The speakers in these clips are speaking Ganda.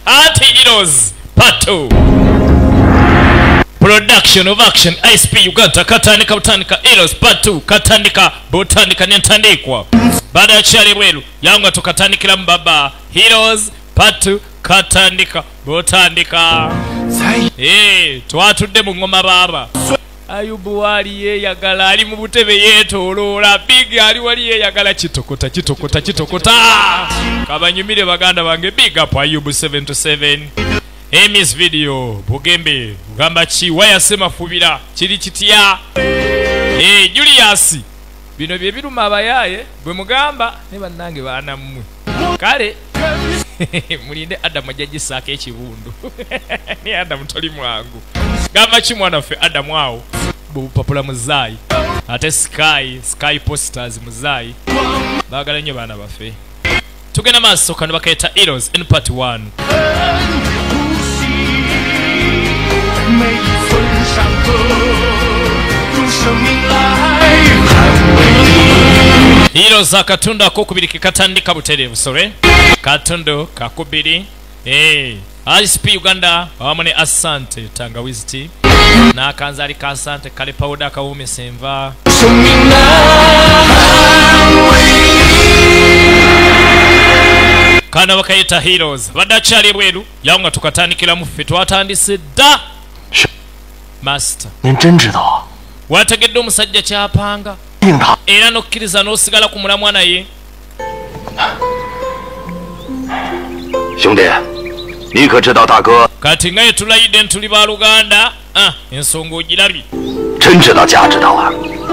Anti Heroes Part 2. Production of Action ISP Uganda katandika butandika Heroes Part 2 katandika butandika nentandikwa. Baada ya chali bweru yanga tukatandikira mbaba Heroes Part 2 katandika butandika. Twatudde mu ngoma baba. Ayubu wali yeyagala ali mu butebe yeetooloola big ali wali yeyagala kitokota kitokota kitokota. Kabanyumire baganda bange big up Ayubu 727. Emis video Bugembe ugamba chi wayasema fubira kiri kitya. Julius bino bye biruma abayaye bwe mugamba ne bannange baana mmwe. Kale mulinde Adam ajja ekibundu. Ni Adam toli mwangu. Gamba chi mwana ffe Adam awo bupapula muzai ate sky posters muzai bagala nnyo baana baffe. Tugenda maaso kano bakayita Heroes in Part 1. Heroes akatundu akokubiri kikatandika butereevu sore katundu kakubiri. ISP Uganda awamu ne Asante tangawizi tea n'akanzaali ka Asante kale pawuda akawuumisa enva. Kano bakayita Heroes badde akyali bweru yawo nga tukatandikiramu ffe twatandise dda. Master wategedde omusajja kyapanga era n'okkiriza n'osigala ku mulamwa naye. Kati nga yetulayidde ntuli baluganda ensonga ogirabye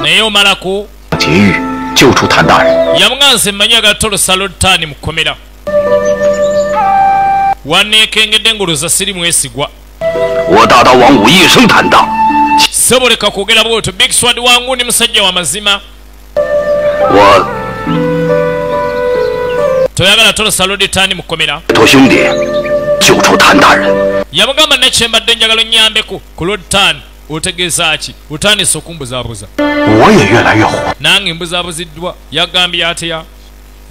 naye omalako yamuganze mmanyi agatolosa Lord mu kkomera waneekengedde ngoloza siri mwesigwa. Soboleka kwogera bwotyo Big Sword wangu ni musajja wa mazima. Toyagala tolosa Lord mu kkomera. Yamugamba nekyembadde njagala nnyambeko ku Lord Tan otegeeza ki otandise okumbuzaabuza. Nange mbuzaabuziddwa yagambye atya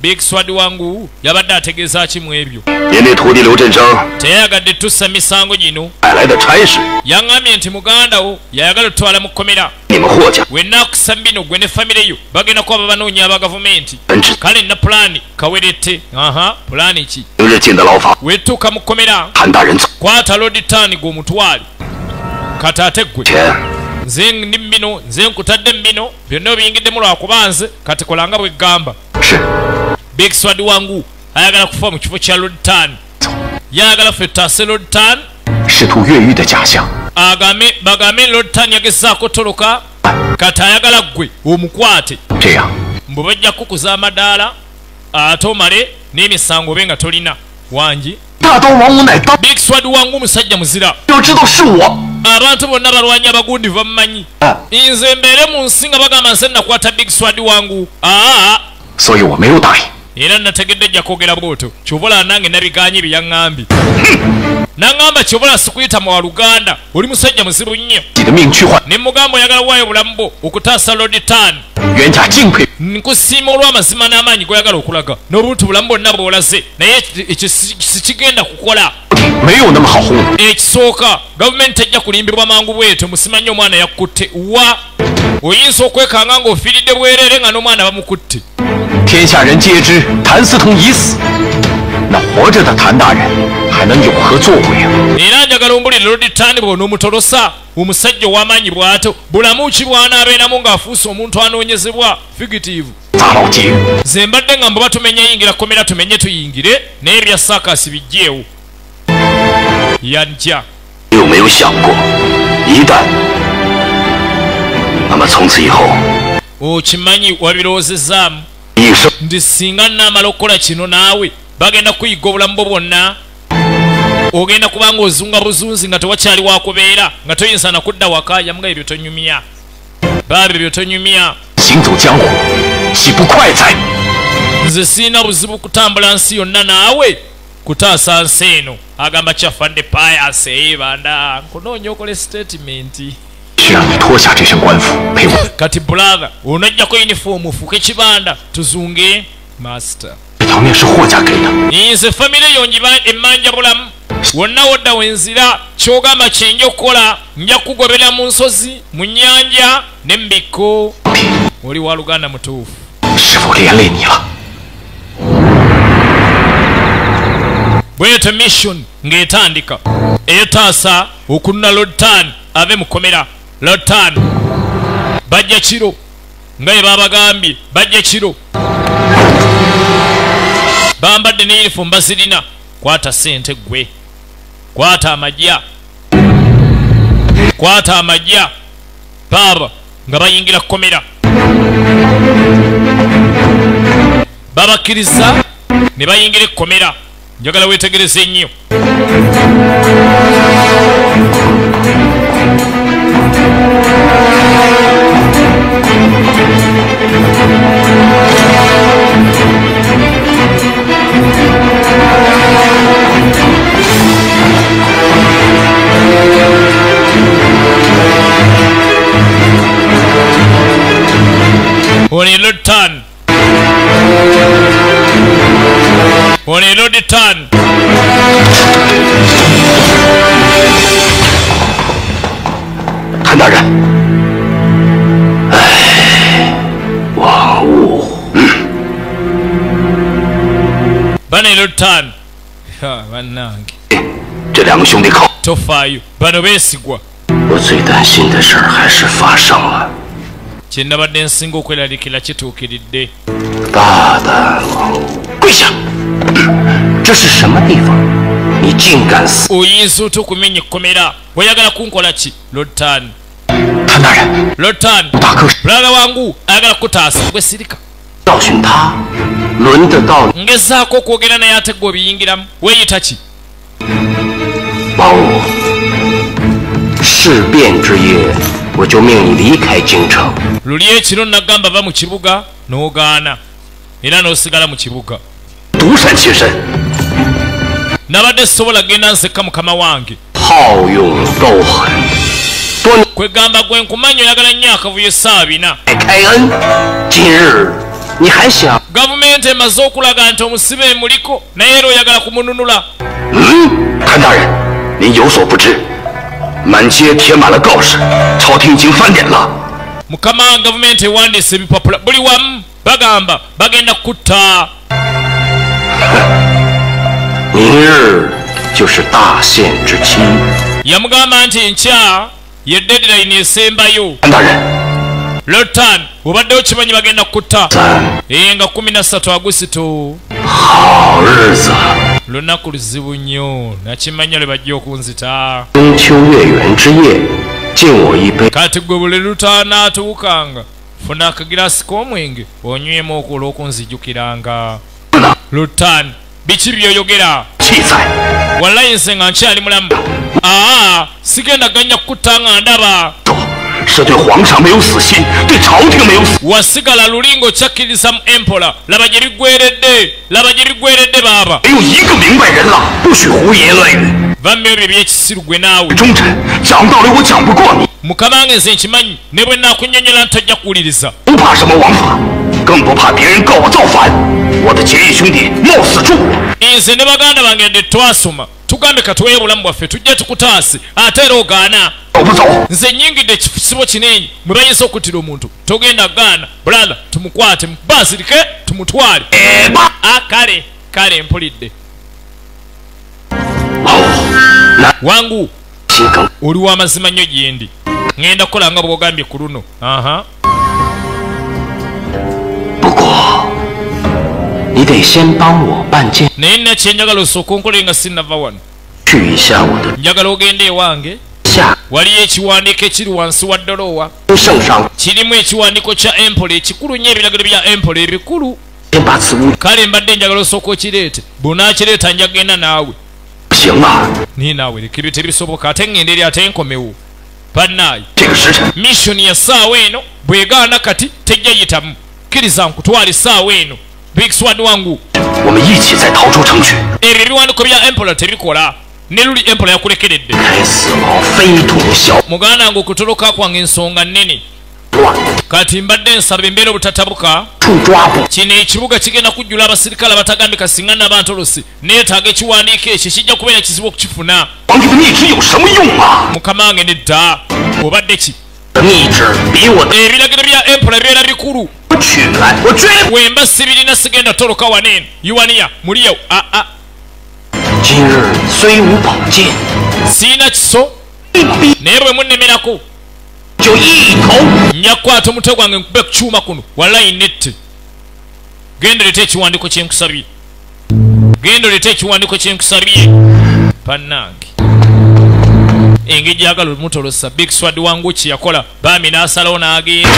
Big Sword wangu yabadde ategeeza ki mu ebyo. Teyayagadde tussa misango gino. Yaŋŋambye nti muganda wo yayagala otwala mu kkomera. Wenna akusa bino gwe ne famire yo bagenda kuba babanoonya aba gavumenti. Kale nna pulaani kawerette. Pulaani ki? Wetuuka mu kkomera kwata Lord Tan gw'omutwale kati ate ggwe nze ndi mbino nze nkutadde mbino byonna obiyingiddemu lwakuba nze kati kolanga bwe ggamba. Big Sword wangu ayagala kufa mu kifo kya Lord Tan. Yayagala ffe tutaase Lord Tan. Bagame Lord Tan yagezaako toloka kati ayagala ggwe omukwate mbu bajja kukuza amadaala ate omale n'emisango obe nga tolina wangi. Big Sword wangu musajja muzira. Abantu bonna balwanya abagundi bamumanyi. Nze mbeere mu nsi nga bagamba nze nakwata Big Sword wangu. Era nategedde ejja kwogera bwotyo kyobola nange nabiganye bye yaŋŋambye. Naŋŋamba kyobola sikuyita mu waluganda oli musajja muzibu nnyo. Ne mugamba oyagala waayo obulamu bwo okutaasa Lord Tan. Nkusiima olw'amazima n'amaanyi g'oyagala okulaga n'obuntu bulamu bwonna bw'olaze naye ekyo sikigenda kukola. Ekisooka gavumenti tejja kulimbibwa mangu bwetyo musimanyi omwana yakutte wa oyinza okwekanga ng'ofiiridde bwereere nga n'omwana bamukutte. Era njagala ombulire Lord Tan bw'onoomutolosa omusajja ow'amaanyi bw'atyo bulamu ki bw'anaabeeramu ng'afuuse omuntu anoonyezebwa fugitive. Nze mbadde nga mbuba tumenya yingira kkomera tumenye tuyingire naye ebya saakasi bijjeewo. Yanja okimanyi wabirowoozezaamu nti singa nnaamala okukola kino naawe bagenda kuyiga obulamu bwo bwonna ogenda kubanga ozunga buzunzi nga tewakyali wakubeera nga toyinza na kudda waka. Yamuga ebyo tonyumya baaba ebyo tonyumya. Nze sirina buzibu kutambula nsi yonna naawe kutaasa nsi eno. Agamba kyafande Pius banda nkunoonya okole statement. Kati brother onajjako uniform ofuuke kibanda tuzunge master. 面是霍家给的。 Nze famire yo njiba emmanja bulamu. Wonna wodda wenzira kyogamba kyenja okukola nja kugobera mu nsozi mu nnyanja ne mu bikko. Oli wa luganda mutuufu. 是否连累你了？ Bwetyo mission ng'etandika etaasa okununa Lord Tan ave mu kkomera. Lord Tan bajja kiro nga bye babagambye, bajja kiro bambadde ne yunifomu bazirina. Kwata ssente ggwe, kwata amajja, kwata amajja. Baaba nga bayingira kkomera, babakkiriza ne bayingira ekkomera. Njagala weetegereze nnyo. Ono Lord Tan, ono Lord Tan. 谭大人，哎，王五， Bano Lord Tan, bannange, 这两个兄弟靠 tofaayo, bano beesigwa. 我最担心的事儿还是发生了。 Kye nabadde nsinga okweraliikirira kituukiridde. 大胆王五，跪下！这是什么地方？你竟敢私！ Oyinza otya okumenya ekkomera? Oyagala kunkola ki? Lord Tan, 谭大人， Lord Tan, 大哥 brother wangu ayagala kutaasa. Gwe sirika. 教训他，轮得到你 Ngezaako okwogera naye ate gwe obiyingiramu. Weeyita ki? 王五。事变之夜，我就命你离开京城。 Luli ekiro nagamba va mu kibuga n'ogaana era n'osigala mu kibuga. 独善其身， Nabadde sisobola genda nsekka mukama wange. 好勇斗狠，多年 Kwegamba gwe nkumanyi oyagala nnyo akavuyo essaawa bina. 开恩。今日你还想？ Gavumenti emaze okulaga nti omusibe emuliko naye era oyagala kumununula. 嗯，谭大人，您有所不知，满街贴满了告示，朝廷已经翻脸了。 Mukama gavumenti ewandiise ebipapula buli wamu bagamba bagenda kutta. 明日就是大限之期。 Yamugamba nti nkya ye deadline esembayo. 谭大人， Lord Tan obadde okimanyi bagenda kutta. 咱 Nga 13 Agusito 好日子， lunaku luzibu nnyo, nakimanya lwe bajja okunzita. 中秋月圆之夜，敬我一杯。 Kati gwe buli lutaanaatuukanga funa akagiraasi k'omwenge onywemu olw'okunzijukiranga. Lord Tan, biki by'oyogera? 气在， Wallayi nze nga nkyali mulamu. Aa, sigenda ganya kukutta nga ndaba. 说是对皇上没有死心，对朝廷没有死。 Wasigala luli ng'okyakkiriza mu empola. Laba gye biggweredde, laba gye biggweredde baaba. 没有一个明白人了，不许胡言乱语。 Va mu ebyo eby'ekisiru gwe naawe. 忠臣，讲道理我讲不过你， Mukama wange nze nkimanyi ne bwe naakunnyonnyola ntojja kuwuliriza. 不怕什么王法，更不怕别人告我造反。我的结义兄弟冒死助我， Nze ne baganda bange yadde twasoma tugambe katuweyo obulamu bwaffe tujje tukutaase ate era ogaana. 走不走？ Nze nnyingidde ekisibo kinene mwe bayinza okuttira omuntu. Togenda gaana brother, tumukwate basirike tumutwale. 哎吧， A kale kale mpulidde. 王五，那 Wangu 心梗， oli wa mazima nnyo gye ndi. Ŋŋenda kukola nga bw'ogambye ku luno. Aha. 不过你得先帮我办件， Naye nna kye njagala osooke onkole nga sinnava wano. 去一下我的 Njagala ogende ewange 下 waliyo ekiwandiiko ekiri wansi wa ddoloowa. 圣上， Kirimu ekiwandiiko kya empola ekikulu nnyo, ebiragiro bya empola ebikulu. 先把此物 Kale mbadde njagala osooka okireete. Bw'onaakireeta nja kugenda naawe. 不行啊， Naye naawe leka ebyo tebisoboka ate ŋŋende eri ate nkomewo. Bannaaye 这个时辰 mission ya ssaawa eno bw'egaana kati tejja yitamu. Kkiriza nkutwala essaawa eno. Big Sword wangu 我们一起再逃出城去， ebyo ebiwandiiko bya empola tebikola. Ne luli empola yakulekeredde. 开死牢非同小 Muganda wange okutoloka kwange ensonga nnene. Kati mbadde nsaba embeera obutatabuka. Kino ekibuga kigenda kujjula abasirikale abatagambika singa n'abantolosi. Neetaaga ekiwandiiko ekyo kijja kubeera kizibu okukifuna. Mukama wange nedda. Obadde ki? Ebiragiro bya emperor bibeera bikulu. Wemba sibirina sigenda toloka wanene. Yuwania muliyo a a. Sina kiso. Naye bwe munnemerako nyakwata omutwe gwange nkube ku kyuma kuno wallahi nette. Genda oleete ekiwandiiko kye nkusabye. Genda oleete ekiwandiiko kye nkusabye. Bannange engeri gyagala omutolosa Big Sword wangu kye yakola baami n'asalawo n'agenda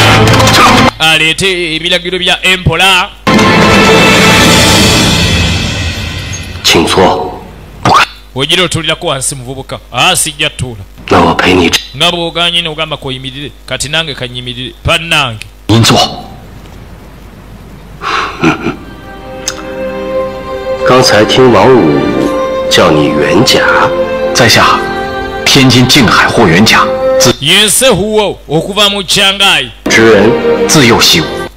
aleete ebiragiro bya emperor. Ogira otuulirako wansi muvubuka. Sijja tuula. Nga bw'ogaanye n'ogamba koyimirire kati nange kanyimirire bannange. Yense huwo okuva mu Shanghai.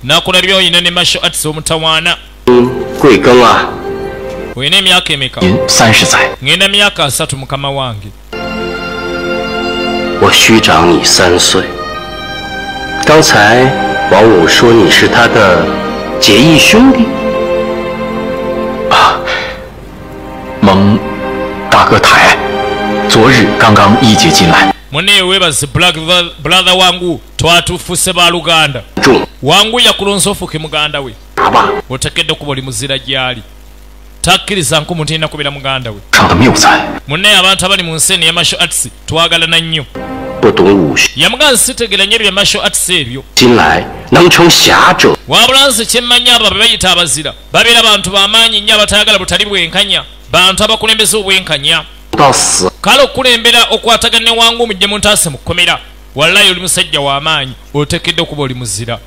Nakulabye oyina ne martial arts omutawaana. Oyina emyaka emeka? Ngenda myaka 3 mukama wange. 我虚长你3岁。刚才王五说你是他的结义兄弟。啊，蒙大哥抬爱，昨日刚刚义结金兰。 Mune webaze brother wangu twatufuse baluganda. Wangu yakulonsa ofuke muganda we. Otekedde okuba oli muzira gy'ali. Takkiriza nko muntu yenna kubeera muganda we. Munne abantu abali mu nsi eno ya martial arts twagalana nnyo. Yamugamba sitegeera nnyo ebya martial arts ebyo. Wabula nze kye mmanyi abo be bayita abazira babeera bantu b'amaanyi nnyo abatayagala butali bwenkanya, bantu abakulembeza obwenkanya. Kale okulembera okwatagana ne wangu mujje muntaase mu kkomera. Wallahi oli musajja w'amaanyi oteekeddwa okuba oli muzira.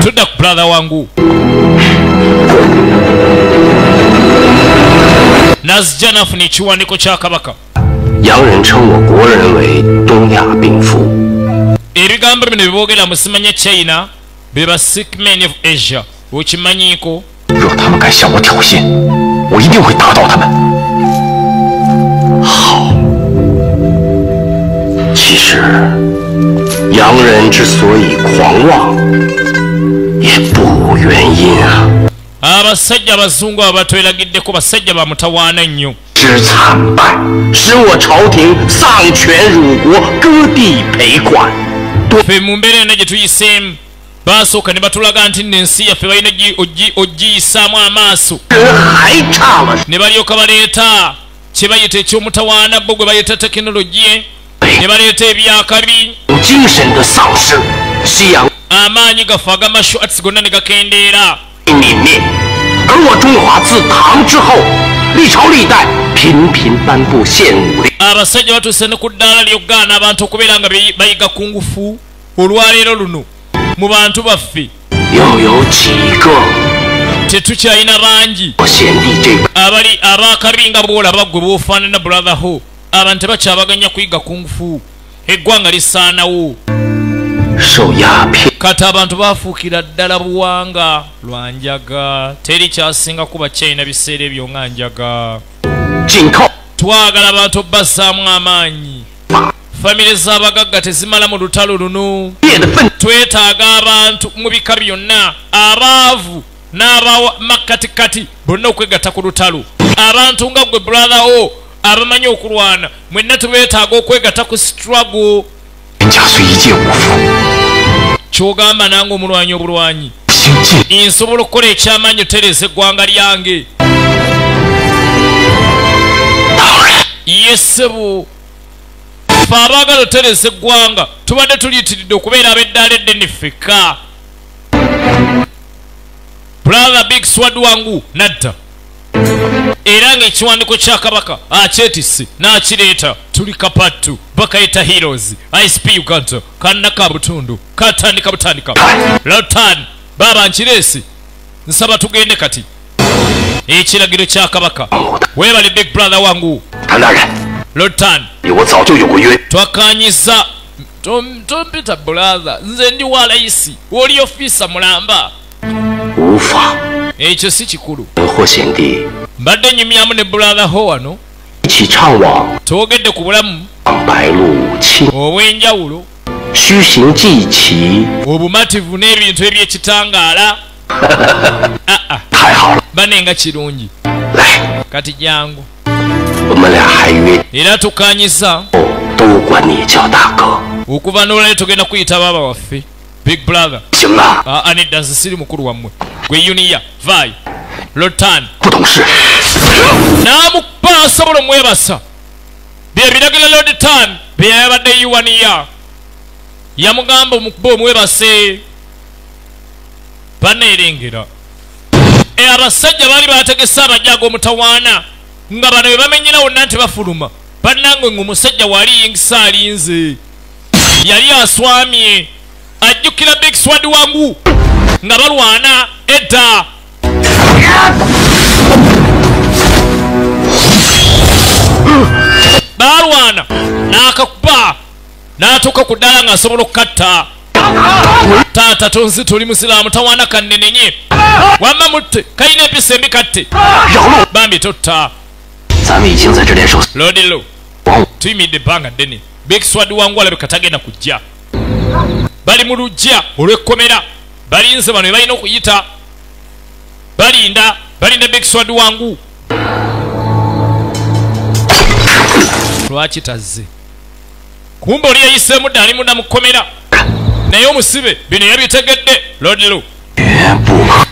Tudda ku brother wangu. Nazija nafuna ekiwandiiko kya kabaka. Ebigambo bino byeboogera mu simanya China be ba sick men of Asia. Okimanyiiko? Abasajja abazungu abo batweragiddeko basajja ba mutawaana nnyo. Ffe mu mbeera yonna gye tuyiseemu basooka ne batulaga nti nno ensi yaffe balina ogiyisaamu amaaso ne balyoka baleeta kye bayita eky'omutawaana bo gwe bayita tekinologiye ne baleeta ebyakabi amaanyi gaffe aga martial arts gonna ne gakendeera. Abasajja batuuse ne ku ddaala ly'okugaana abantu okubeera nga bayiga ku ngufu olwaleero luno mu bantu baffe. Tetukyalina bangi abali abakabi nga bw'olaba ggwe bw'ofaanana brother ho. Abantu tebakyabaganya kuyiga ku ngufu, eggwanga lisaanawo. Kati abantu bafuukira ddala buwanga lwa njaga. Teri kyasinga kuba China biseera ebyo nga njaga. Twagala abantu obbassaamu amaanyi. Famire z'abagagga tezimala mu lutalo luno. Twetaaga abantu mu bika byonna, abaavu n'abamakatikati bonna okwegatta ku lutalo. Abantu nga ggwe brother ho abamanyi okulwana mwenna tubeetaaga okwegatta ku struggle. Ky'ogamba nange omulwanyi obulwanyi nsobola okukola ekyamaanyi otereeza eggwanga lyange. Yesebo ffe abaagala otereeza eggwanga tubadde tuliyitiridde okubeera ab'eddaala eddene ffekka. Brother Big Sword wangu nadda era ng'ekiwandiiko kya kabaka akyetisse n'akireeta. Tuli kapattu bakayita Heroes ISP Uganda kanna ka butundu katandika butandika Lotan baba nkireese nsaba tugende kati. Ekiragiro kya kabaka. Weebale big brother wangu. Lord Tan. Twakanyiza tompita brother. Nze ndi wa layisi. Oli ofisa mulamba. Ekyo si kikulu. Mbadde nyumyamu ne brother ho wano. Twogedde ku bulamu obw'enjawulo, obumativu n'ebintu eby'ekitangaala. Banenga kirungi. Kati jangu. Era tukanyiza okuva n'olwaleero tugenda kuyita baaba waffe. Big brother. Anedda nze siri mukulu wammwe. Gwe Yuniya, vaayo. Lord Tan. N'amukuba asobola omwebasa. Bye biragiro Lord Tan bye yabadde Yuwaniya. Yamugamba omukuba omwebase. Baneerengera. Abasajja baali bategese abajja ag'omutawaana nga bano bwe bamenyera wonna nti bafuluma. Bannange ng'omusajja wali yingisa alinze. Yali aswamye. Ajjukira Big Sword wangu nga balwana edda. Balwana n'akakuba n'atuuka ku ddala ng'asobola okukatta. Taata tonzi toli musiraamu tawaana kannenenye. Wamma mutte kalina empisa embi katte. Bambi totta. Lord Lo tuyimidde ebbanga ddene. Big Sword wangu alabika tagenda kujja. Bali mu luggya olw'ekkomera. Balinze bano be balina okuyita. Balinda balinda Big Sword wangu. Lwaki tazze? Kumbe oli yayiseemu dda ali munda mu kkomera. Naye omusibe bino yabitegedde. Lord Lo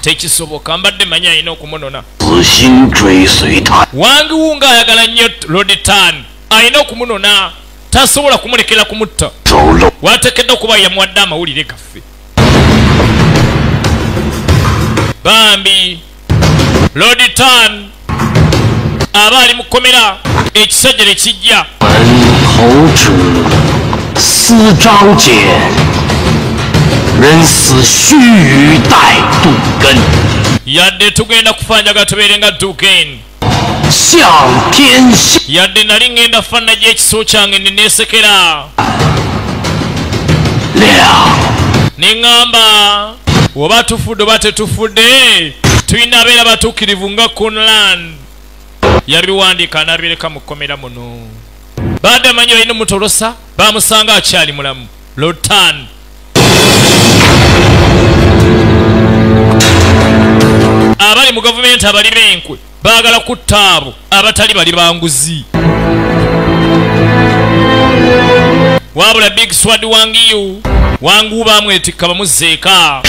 tekisoboka mbadde manyi alina okumunona. Wangu ng'ayagala nnyo Lord Tan alina okumunona. Tasobola kumulekera kumutta. Wateekeddwa okuba yamuwadde amawulire gaffe. Bambi Lord Tan aba ali mu kkomera ekisajja ne kijja. Yadde tugenda kufa njagala tubeere nga Duken. Yadde nali ngenda faanana gy'ekiso kyange ne neesekera. Ne ŋŋamba oba tufudde oba tetufudde tulina abeera batuukirivu nga Kunlan. Yabiwandiika n'abireka mu kkomera muno. Badde amanyi balina omutolosa bamusanga akyali mulamu. Lord Tan. Abali mu gavumenti abali b'enkwe baagala kutta abo abatali bali banguzi. Wabula Big Sword wangiyu wangu bamwetikka bamuzzeeka.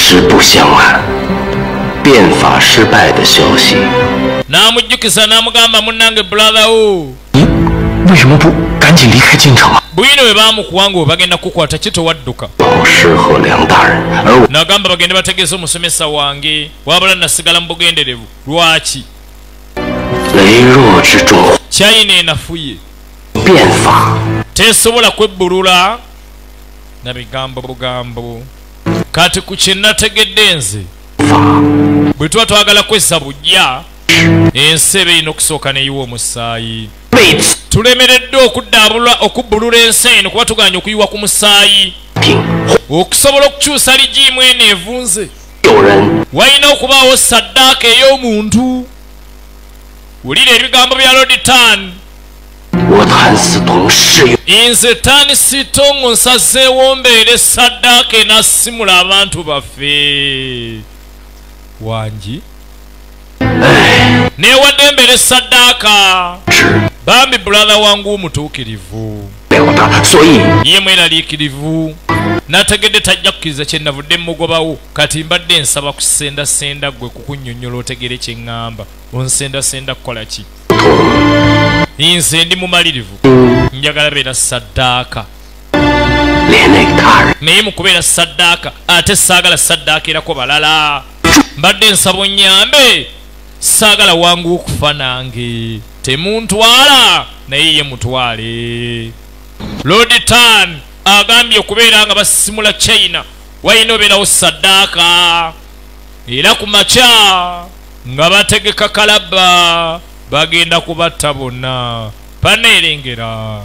N'amujjukiza n'amugamba munnange brother wo. Bwino bwe baamukuwanga bwe bagenda kukwata ki towadduka. Nagamba bagende bategeeze omusomesa wange wabula nasigala mu bugenderevu. Lwaki? China enafuye. Tesobola kwebbulula na bigambo bugambo. Kati ku kye nategedde nze bwe tuba twagala kwezza bujja ensi eba erina okusooka neyiwa omusaayi. Tulemereddwa okuddaabulula okubbulula ensi eno kuba tugaanye okuyiwa ku musaayi. Okusobola okukyusa ligiimu eno evunze walina okubaawo saddaaka ey'omuntu. Wulira ebigambo bya Lord Tan. Nze Tan Sitongo nsazeewo mbeere saddaaka enasimula abantu baffe. Wangi neewadde mbeere saddaaka. Bambi brother wangu omutuukirivu ye mweraliikirivu. Nategedde tajja kukkiriza kye navudde mmugobawo. Kati mbadde nsaba kusendasenda ggwe kukunnyonnyola otegere kye ŋŋamba. Onsendasenda kukola ki? Nze ndi mumalirivu. Njagala beera saddaaka. Naye mu kubeera saddaaka ate saagala saddaaka erako balala. Mbadde nsaba onnyambe. Saagala wangu okufa nange. Temuntwala naye ye mutwale. Lord Tan agambye okubeera nga basimula China walina obeerawo saddaaka. Era ku makya Nga bategeka kalaba bagenda kubatta bonna. Panerengera.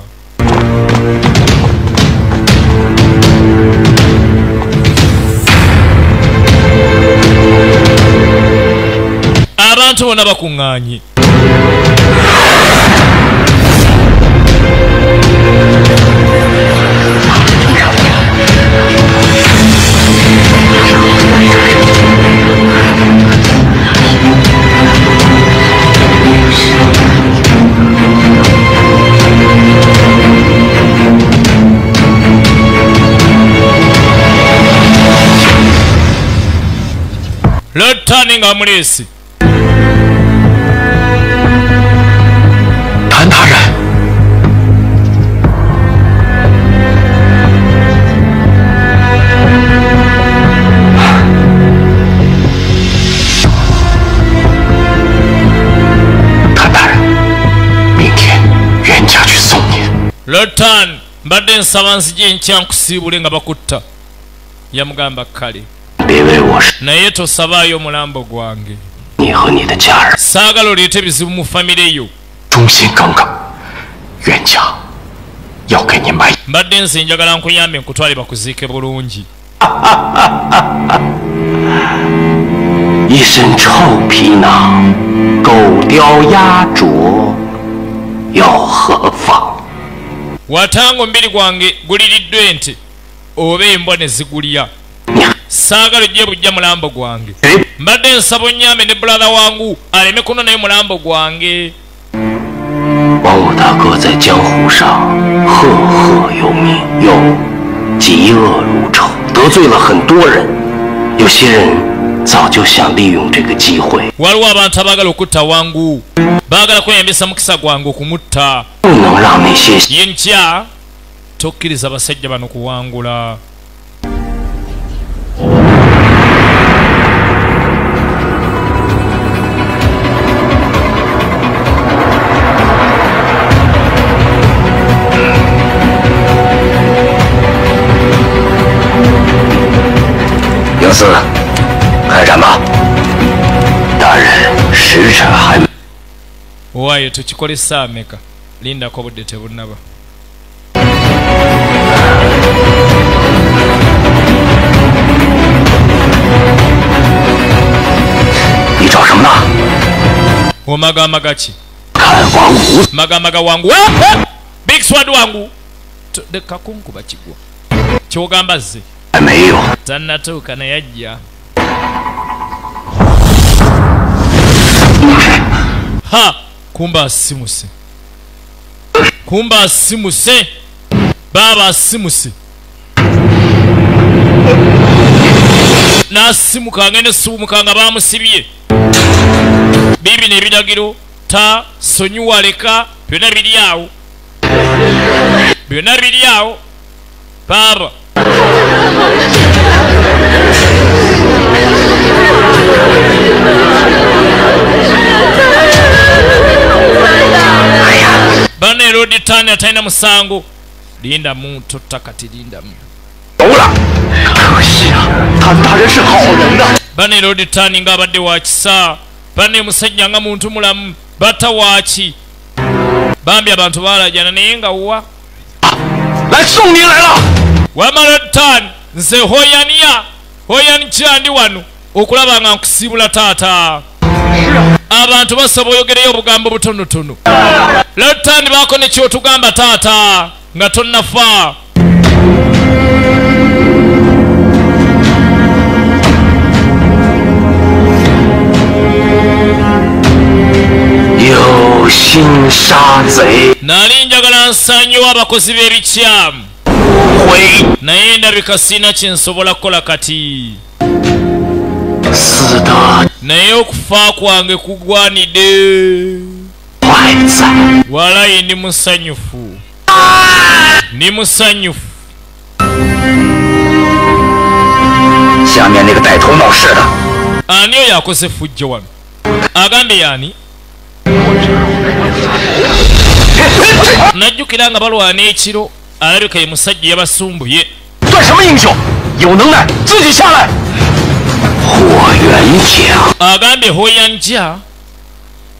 Abantu bonna bakuŋŋaanye. Lord Turning amulesi. 谭大人，谭大人，明天袁家去送您。Lord Turn, mbadde nsaba nzije enkya nkusiibule nga bakutta. Yamugamba kale. Naye tosabaayo omulambo gwange. Saagala oleete ebizibu mu famire yo. Mbadde nze njagala nkuyambe nkutwale bakuziike bulungi. Watanga omubiri gwange guliriddwa ente oba embwa ne zigulya. Saagala ojje bujja mulambo gwange. Mbadde nsaba onnyambe ne brother wangu aleme kunonayo mulambo gwange. 王五大哥在江湖上赫赫有名，又嫉恶如仇，得罪了很多人。有些人早就想利用这个机会。 waliwo abantu abaagala okutta wangu, baagala kweyambisa mukisa gwange okumutta. 不能让那些 yenkya tokkiriza abasajja bano kuwangula. 影司，开战吧！大人，时辰还没。 Waayo tukikole ssaawa mmeka? Lindako obudde tebunnaba. 你找什么呢？ Omagamaga ki? 看王五。 Magamaga wangu. Big Sword wangu. Leka kunkuba kigwa. Ky'ogamba zze. 没有。 Tannatuuka naye ajja. Ha! Kumba asimuse. Kumba asimuse. Baaba asimuse. N'asimuka agenda esimuka nga baamusibye. Biibino ebiragiro ta sonyiwa leka byonna biri awo. Byonna biri awo. Baaba. Bane Lord Tani atalina musango. Lindamu totta kati lindamu. Bane Lord Tani nga abadde wa kisa. Bane musajja nga muntu mulamu. Batta waaki. Bambi abantu baalajana naye nga wa. Wama Lord Tani nze hoyaniya. Hoyani kyandi wano okulaba nga nkusibula taata. Abantu basaba oyogereyo obugambo butonotono. Lord Tani baako ne ky'otugamba taata nga tonnafa. Nali njagala nsanyiwa abakozi b'ebikyamu. Naye ndabika sirina kye nsobola kukola kati. Naye okufa kwange kugwanidde. Walayi ndi musanyufu. Ndi musanyufu. Ani oyo akoze effujjo wano? Agambye yani? Najjukira nga balwana ekiro alabika ye musajja yabasumbuye. 火元甲 agambye Hoyanja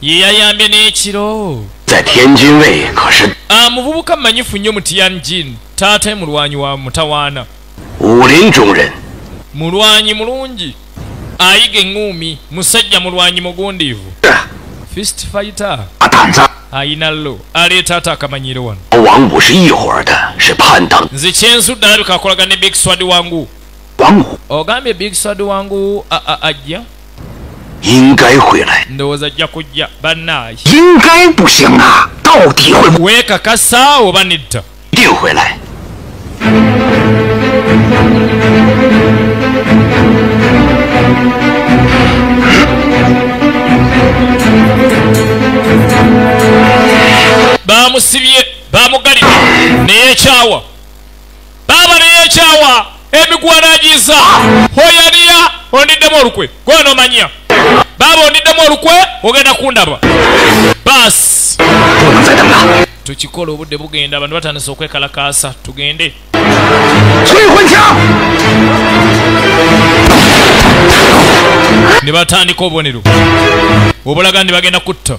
ye yayambye n'ekiro 在天津卫可是 muvubuka mmanyifu nnyo mu Tianjin taata mulwanyi wa mutawaana 武林中人 mulwanyi mulungi ayiga eŋŋuumi musajja mulwanyi mugundiivu fist fighter ayina lo aleeta ate akamanyiro wano 王五是一伙的，是叛党 nze kyensudde alabika akolagana ne Big Sword wangu 王五 ogambye Big Sword wangu ajja 应该回来 ndowooza ajja kujja bannaayi 应该不行啊，到底会不 weekakasa oba nedda 一定回来。 Bamusibye bamugalidde neyekyawa baaba neyekyawa emiguwa n'agiza hoyaniya ondiddemu olukwe gwonomanya baaba ondiddemu olukwe ogenda kundaba baasi 不能再等了， tukikola obudde bugenda abantu batandise okwekalakaasa tugende 催魂枪！ Ne batandika obubonero obulaga nti bagenda kutta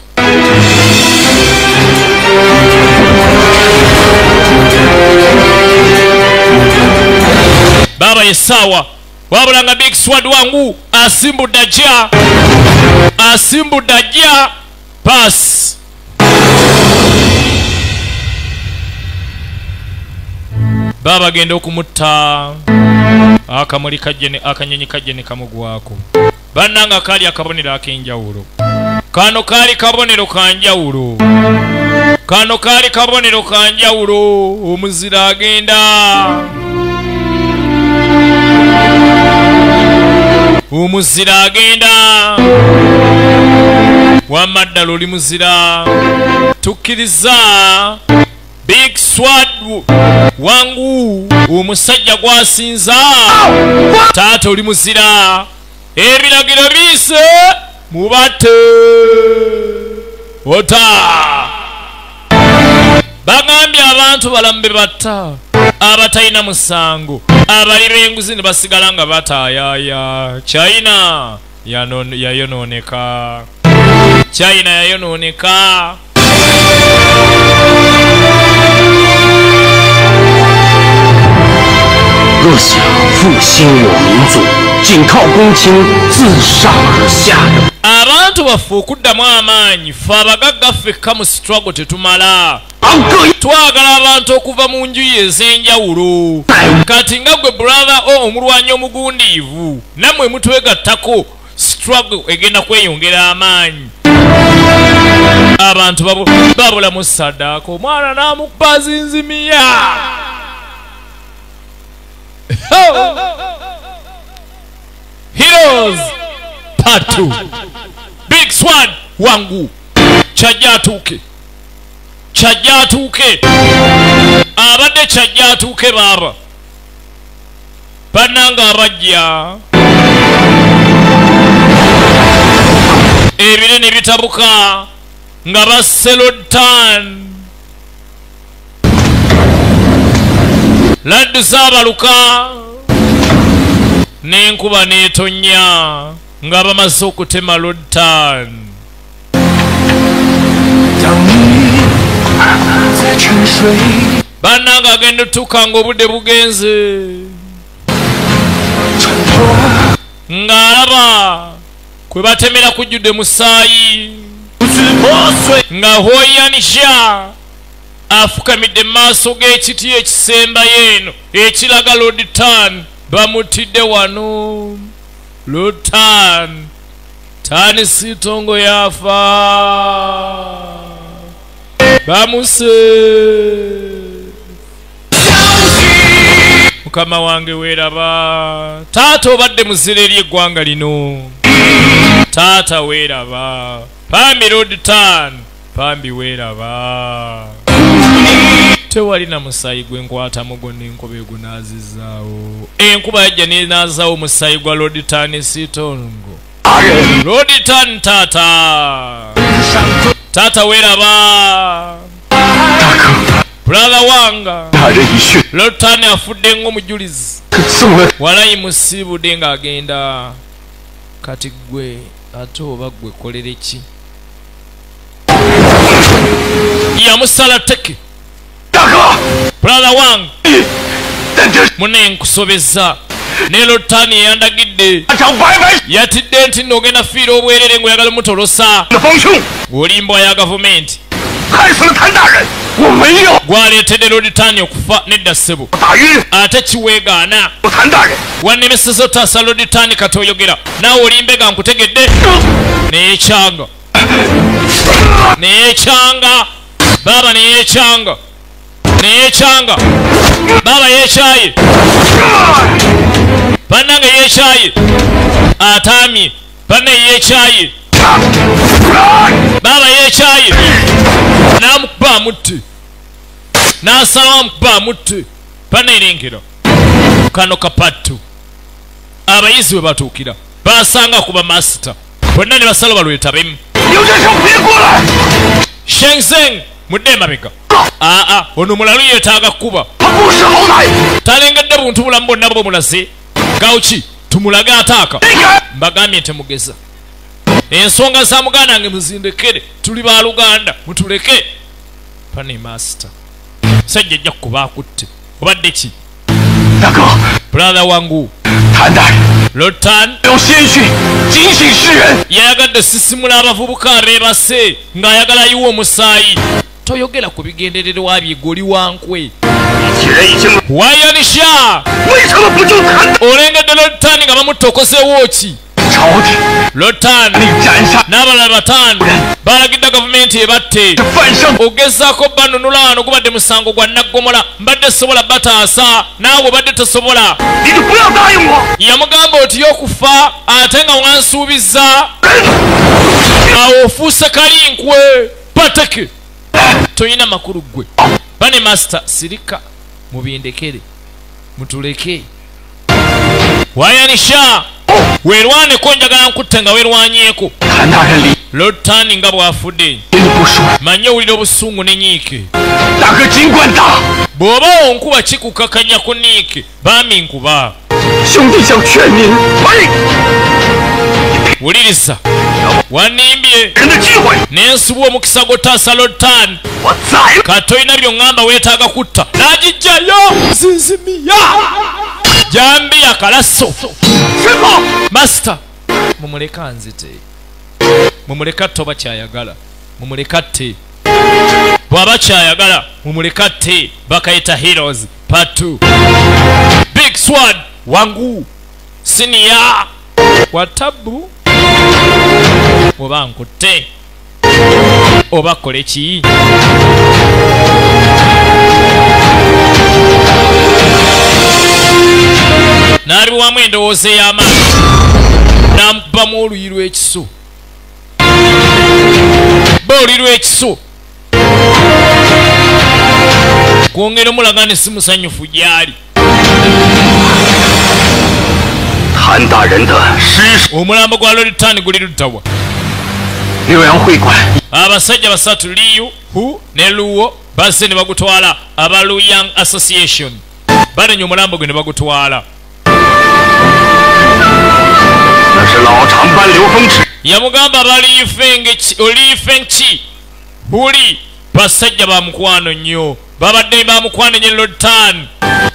baaba yessaawa wabula nga Big Sword wangu asimbudde ajja asimbudde ajja paasi baaba agenda okumutta akamuli kajje akanyonyi kajje ne kamugwako bannanga kaali akabonero ak'enjawulo kano kaali kabonero ka njawulo kano kaali kabonero ka njawulo omuzira agenda omuzira agenda wamma ddala oli muzira tukkiriza Big Sword wangu omusajja gwasinza taata oli muzira ebiragiro biyise mubatte ota bagambye abantu balamu be batta abatalina musango abali b'enguzi ne basigala nga bataayaaya China yayonooneka China yayonooneka 若想复兴我民族，仅靠公卿自上而下的 abantu baffe okuddamu amaanyi ffe abagagga ffekka mu struggle tetumala twagala abantu okuva mu njuyi ez'enjawulo kati nga gwe brother o omulwanyi omugundiivu nammwe mutwegattako struggle egenda kweyongera amaanyi abantu babulamu saddaaka omwana n'amukuba zinzimiya Heroes Part 2 Big Sword wangu kyajja atuuke kyajja atuuke abadde kyajja atuuke baaba bannanga abajja ebire ne bitabuka nga baselotan laddu zaabaluka n'enkuba n'etonnya nga bamaze okutema Lodtan bannanga agenda otuuka ng'obudde bugenze ng'alaba kwe batemera kujjudde musaayi nga Hoyanisha afukamidde mu maaso g'ekiti ekisembayo eno ekiraga Lodtan bamutidde wano Lodtan Tani Sitongo yafa bamuse mukama wange weeraba taata obadde muzira eri eggwanga lino taata weeraba pambi Lodtan pambi weeraba tewalina musaayi gwenkwatamu gwonna enkuba egunaazizaawo enkuba yajja nenaazaawo omusaayi gwa Lodtan Sitongo Lodtan taata taata weeraba brother wanga Lodtan afudde ng'omujulizi walayi musiibudde ng'agenda Kati gwe ate oba gwe kolere ki? Yamusala teke. Brother Wang, mune nkusobeza. Ne Lotani yandagidde. Yatidde nti n'ogenda fiira obwerere ng'oyagala mutolosa. Ng'olimbwa ya gavumenti. Gwaleetedde Lotani okufa nedda ssebo. Ate kiweegaana. Wannemesezza otaasa Lotani kati oyogera. Naawe olimbega nkutegedde. Neyekyanga. Neyekyanga. Baba neyekyanga. Neyekyanga. Baba yekyaye. Bannange yekyaye. Atamye. Banne yekyaye. Baba yekyaye. N'amukuba amutte. N'asalawo amukuba amutte. Banne erengera. Kano kapattu. Abayizi we batuukira. Basanga kuba masita. Bonna ne basala balwetabemu. Shenzhen mudde emabega. Aa, ono mulalu yeetaaga kuba. Talengedde buntu bulamu bwonna bwomulaze. Gauchi tumulage ataaka. Mbagambye temugeza. Ensonga za muganda wange muzindekere. Tuli baluganda mutuleke. Pane master. Sajja ajja kuba akutte. Obadde ki? Brother wangu. Lotan yayagadde sisimula abavubuka abeebase ng'ayagala ayiwa omusaayi. Toyogera ku bigendererwa bye goli wankwe. Wayanisha olengedde Lotan nga bamutokozeewo ki? Lotan n'abalala bataano balagidde gavumenti ebatte. Ogezaako banunula wano gubadde musango gwa naggomola. Mbadde sobola bataasa naawe obadde tosobola. Yamugamba oti y'okufa ate nga wansuubiza. Awo ofuuse kalinkwe pateke. Toyina makulu ggwe. Bane master sirika mubindekere mutuleke. Wayanisha werwaneko njagala nkutte nga werwanyeeko. Lotani nga bw'afudde. Manye owulira obusungu n'enyiike. Bw'oba onkuba kikukakanya ku nniike. Baami nkuba. Wuliriza. Wanimbye. Nensuba omukisa gw'otaasa Lotani. Kati tolina by'oŋŋamba weetaaga kutta. N'agijjayo zinzimiya. Jambiya kalaso. Master mumuleka nzite. Mumuleka toba kyayagala. Mumuleka te. Bw'aba kyayagala mumuleka te. Bakayita Heroes Part 2. Big Sword wangu. Senior watabu. Oba nkutte. Oba kole ki? N'aliwamu endowooza ey'amaanyi. N'amukubamu oluyi lw'ekiso. Ba oluyi lw'ekiso. Kwongera omulaga ne si musanyufu gy'ali. Omulambo gwa Lotani guli luddawa. Abasajja basatu Liu, Hu ne Luo bazze ne bagutwala aba Luyang Association. Banenya omulambo gwe ne bagutwala. Yamugamba bali Huli basajja ba mukwano nnyo. Babadde ba mukwano nnyo Lotani.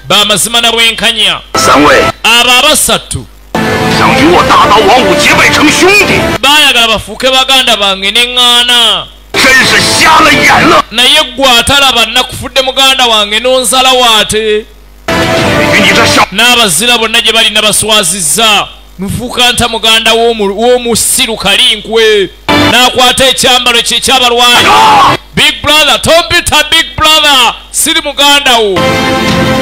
Bamazima na bwenkanya. Abo abasatu baayagala bafuuke baganda bange neŋŋaana. Naye ggwe atalaba nakufudde muganda wange n'onzalawo ate. N'abazira bonna gye bali nabaswazizza. Nfuuka nta muganda w'omusiru kalinkwe. N'akwata ekyambalo kye ekyabalwanyi. Big brother, tompita big brother. Siri muganda wo.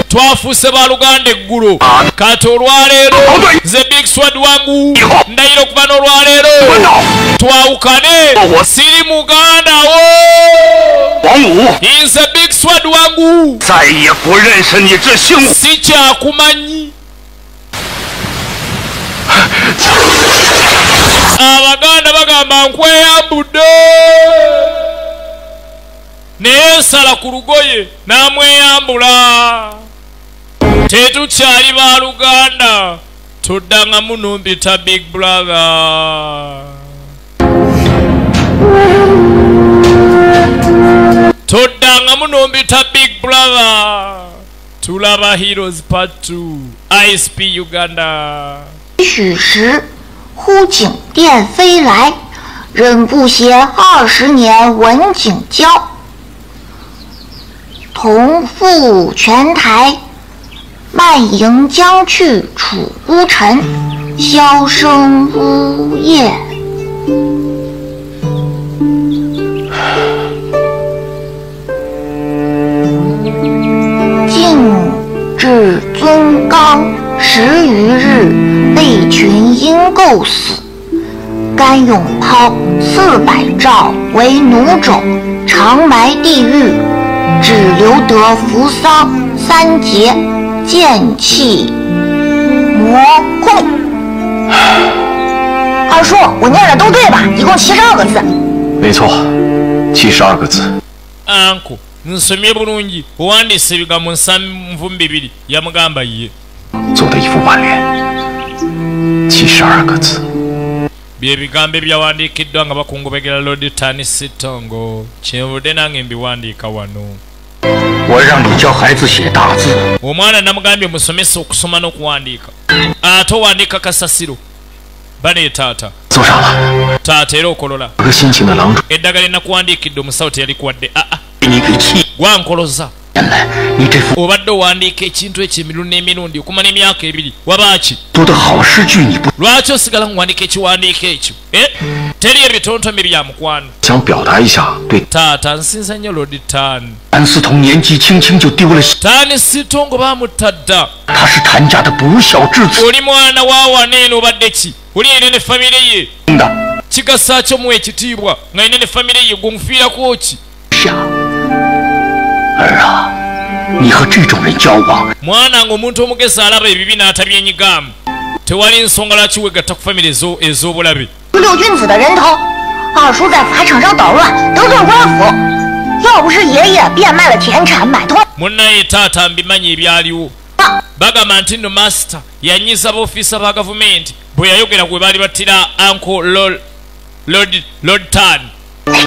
Twafuuse baluganda eggulo. Kati olwaleero nze Big Sword wangu ndayira okuva n'olwaleero twawukane. Siri muganda wo. Nze Big Sword wangu sikyakumanyi. Abaganda bagamba nkweyambudde. Neyesala ku lugoye n'amweyambula. Tetukyali baluganda. Toddangamu n'ompita big brother. Toddangamu n'ompita big brother. Tulaba Heroes Part 2 ISP Uganda. 许时，忽景电飞来，忍不闲20年文景交。同赴泉台，漫迎将去楚孤臣，箫声呜咽。晋至尊纲10余日，被群阴构死。甘勇抛400兆为奴种，长埋地狱，只留得扶桑3节，剑气魔控。二叔，我念的都对吧？一共72个字。没错，72个字。 Uncle, nsomye bulungi, owandiise ebigambo 72 yamugamba ye. 做的一副挽联，72个字。 Bye bigambo ebyawandiikiddwa nga bakungubegera Lord Tan Sitongo. Kyenvudde nange mbiwandiika wano. 我让你教孩子写大字。 Omwana namugambye musomese okusoma n'okuwandiika. Ate owandiika kasasiro. Bane taata. 做啥了？ Taata era okolola. 个新请的郎主。 Eddagala linakuwandiikidde omusawo teyalikuwadde. Aa. 你给气。 Gwankoloza. 原来你这副 obadde owandiika ekintu ekyo emirundi n'emirundi okumala emyaka 2 wabaaki? 读的好诗句你不 lwaki osigala muwandiika ekiwandiiko ekyo? Teri ebitontome bya mukwano. 想表达一下对 Taata nsinza nnyo Lord Tan. 谭嗣同年纪轻轻就丢了 Tan Sitongo baamutta dda. 他是谭家的不孝之子。 Oli mwana wa waneeno obadde ki? Oli ene ne famire ye. Kigasa kyo muwa ekitiibwa nga ine ne famire ye gonfiirako ki? 下儿啊，你和这种人交往， mwana ng'omuntu omugezi alaba ebibi n'atabyenyigamu. Tewali nsonga lwaki weegatta ku famire ez'obulabe. 六君子的人头，二叔在法场上捣乱，得罪官府，要不是爷爷变卖了田产买通。 Munnaye taata mbimanyi ebyaliwo. Bagamba nti nno master yanyiza boofiisa ba gavumenti bwe yayogera gwe baali battira Uncle Lord Tan.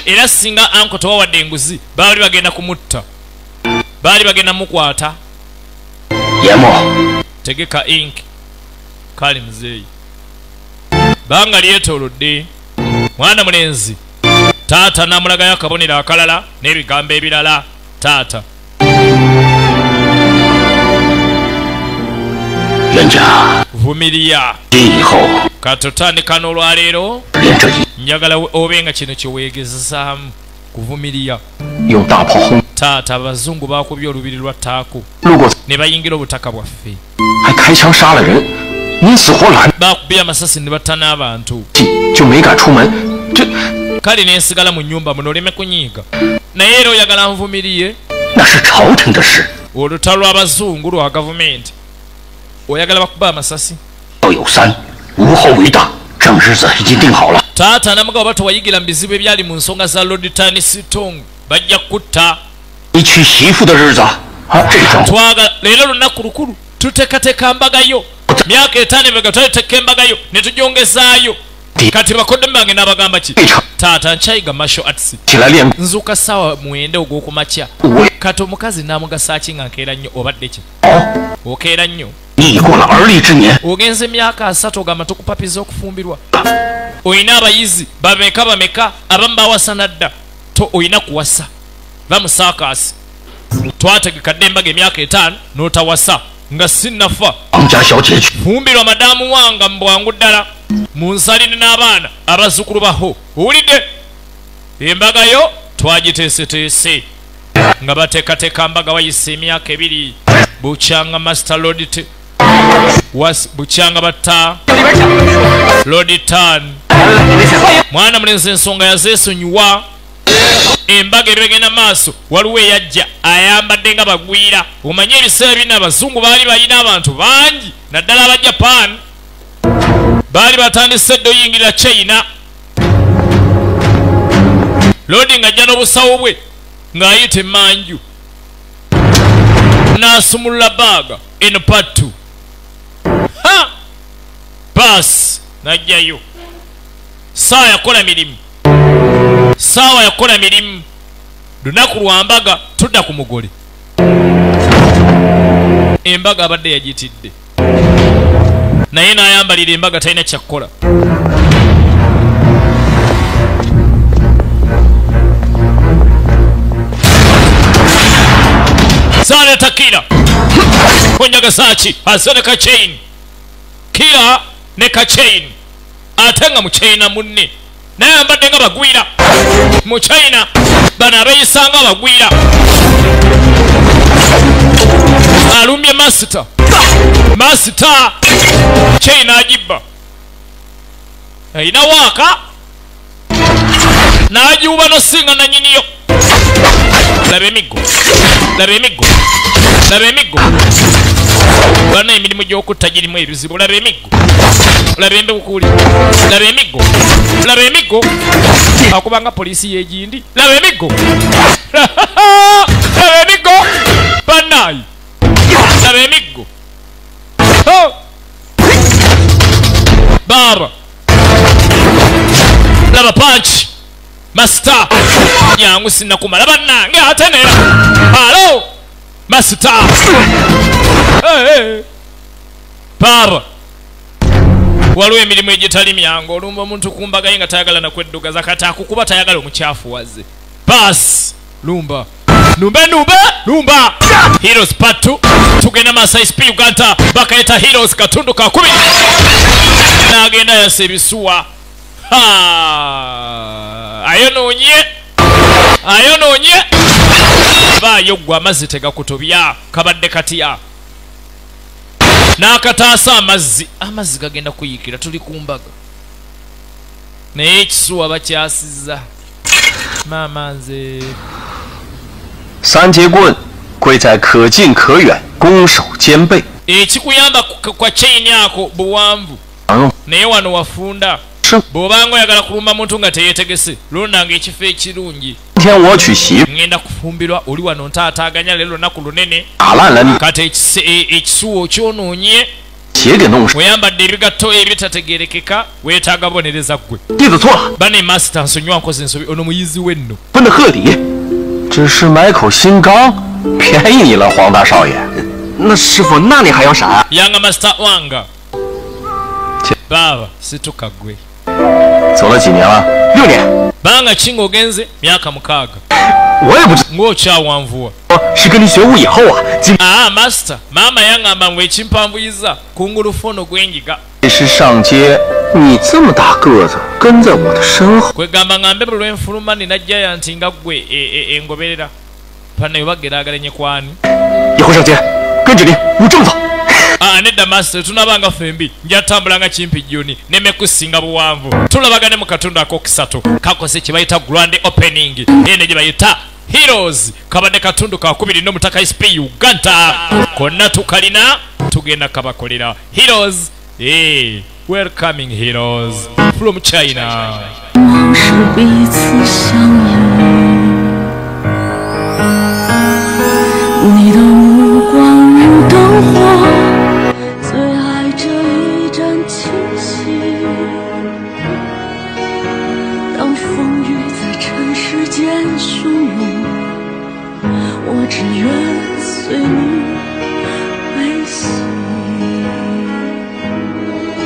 Era singa Uncle tewawadde enguzi baali bagenda kumutta. Baali bagenda mukwata. Yemo. Tegeka ink. Kale muzeeyi. Banga lyetoolodde. Mwana mulenzi. Taata n'amulagayo akabonero akalala n'ebigambo ebirala. Taata. 人家 Vumiria. 今以后 Katotandika n'olwaleero. 连这一 Njagala obe nga kino kye weegezesaamu kuvumiria. 用大炮轰 Taata abazungu baakubye olubiri lwa Taako 路过， ne bayingira obutaka bwaffe. 还开枪杀了人，你死活拦 Baakubye amasasi ne batta n'abantu. 就没敢出门，这 Kale ne nsigala mu nnyumba muno oleme kunyiiga. Naye era oyagala nvumiriye 那是朝廷的事， olutalo lw'abazungu lwa gavumenti. Oyagala bakuba amasasi? 要有三，无后为大。正日子已经定好了。 Taata namugabo batowayigira mu bizibu ebyali mu nsonga za Lord Tan Sitongo. Bajja kutta. 你娶媳妇的日子，这种 Twagala leero lunaku lukulu tuteekateeka mbagayo. Myaka 5 emabega twaliteeka embagayo ne tugyongezaayo. Kati bakodde bange n'abagamba ki? Taata nkyayiga martial arts. 起来练 Nzuuka ssaawa 9 ogw'okumakya. 我 Kati omukazi n'amugasa ki nga nkeera nnyo obadde ki? Okeera nnyo. 你已过了而立之年， Ogenze emyaka 3 ogamba tukupapiza okufumbirwa. Oyina abayizi bameka bameka abamu bawasa nadda. To oyina kuwasa. Bamusaakaasi. Twategeka dda embaga emyaka 5 n'otawasa nga sinnafa. 王家小姐去 Fumbirwa madamu wanga mu bwangu ddala. Mu nsalini n'abaana abazzukulu baho. Owulidde? Embaga yo twagiteeseteese. Nga bateekateeka mbaga wayise emyaka 2. Bukyanga Master Lord bukyanga batta Lord Tan. Mwana mulenzi ensonga yazeesonyiwa. Embaga ebegenda maaso waliwo eyajja ayambadde nga bagwira. Omanye ebiseera bino abazungu baali balina abantu bangi naddala aba Japan. Baali batandise dda oyingira China. Lord ng'ajja n'obusawo bwe ng'ayita emmanju. N'asumulula baaga eno part 2. Ha! Basi najjayo. Sawa yakola mirimu. Sawa yakola mirimu. Lunaku lwa mbaga tudda ku mugole. Embaga abadde yagitidde. Naye n'ayambalira embaga talina kyakukola. Sale takira. Konyaga sachi, asone ka chain. Kira ne ka chain. Atenga mu China munne. Naye ambadde nga bagwira. Mu China bano abeeyisanga bagwira. Alumye master. Master chain agibba. Ayina waaka. N'agiwuba n'osinga na nnyiniyo. Laba emiggo. Laba emiggo. Laba emiggo. Bano emirimu gy'okutta girimu ebizibu. Laba emiggo. Laba embukuuli. Laba emiggo. Laba emiggo. Akubanga poliisi y'egindi. Laba emiggo. Laba emiggo. Bannaayi. Laba emiggo. Baaba. Laba punch. Master. Yangu sinnakumala bannange ate neera. Halo. Master. Hey. Baaba. Waliwo emirimu egitali myangu olumba omuntu ku mbaga ye nga tayagala na kweddugaza kati akukuba tayagala omukyafuwaze. Basi lumba. Numbe numbe lumba. Heroes part 2 tugenda maaso SP Uganda bakayita Heroes katundu ka 10. N'agenda yasa ebisuwa. Ha! Ayonoonye. Ayonoonye. Baayo ggwe amazzi tegakutobya kabadde katya. N'akataasa amazzi. Amazzi gagenda kuyiikira tuli ku mbaga. Naye ekisuwa bakyasizza. Maama nze. 三节棍贵在可近可远，攻守兼备。 Ekikuyamba kwa chain ako buwanvu. Naye wano wafunda. Bw'obanga oyagala kulumba muntu nga teyeetegese, londanga ekifo ekirungi. Ngenda kufumbirwa oli wano ntaataaganya leero lunaku lunene. Kati ekisuwa okyonoonye. Oyambadde ebigatto ebitategeerekeka, weetaaga bonereza ggwe. Bane master nsonyiwa nkoze ensobi, ono muyizi we nno. 只是买口新缸，便宜你了，黄大少爷。那师傅，那你还要啥呀？ Yanga master wanga. Baba, situka gwe. 走了几年了？6年。 Banga chingo genze myaka 6. 我也不知。 Ng'okyawanvuwa. 是跟你学武以后啊。 Ah, master, mama yangamba mwe ekimpanvuyiza kungulu fono gwenjiga. 是上街，你这么大个子，跟在我的身后。 Kwegamba ngambe buli lwenfuluma nina giant nga ggwe engoberera. Bano bageraageranye kwani? 以后上街，跟着你，我这么走。 Ah, nedda master, tunabanga ffembi. Nja tambulanga kimpi joni, neme kusinga buwanvu. Tulabagane mu katundu akokusatu. Kakose kye bayita grand opening. Eno gye bayita Heroes. Kabadde katundu ka 2 n'omutaka SP Uganda. Konna tukalina tugenda kabakolera. Heroes. Hey, welcoming heroes from China.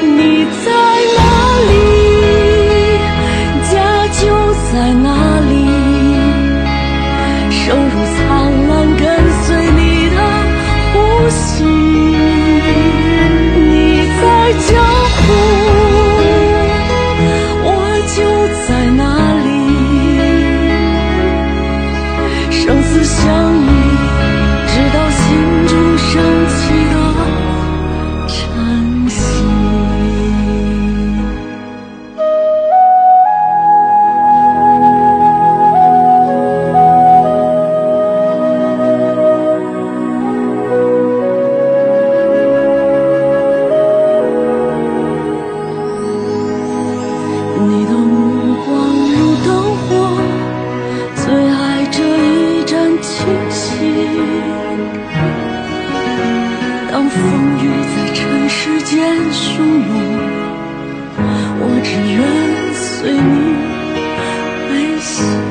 你在哪里，家就在哪里。当风雨在尘世间汹涌，我只愿随你悲喜。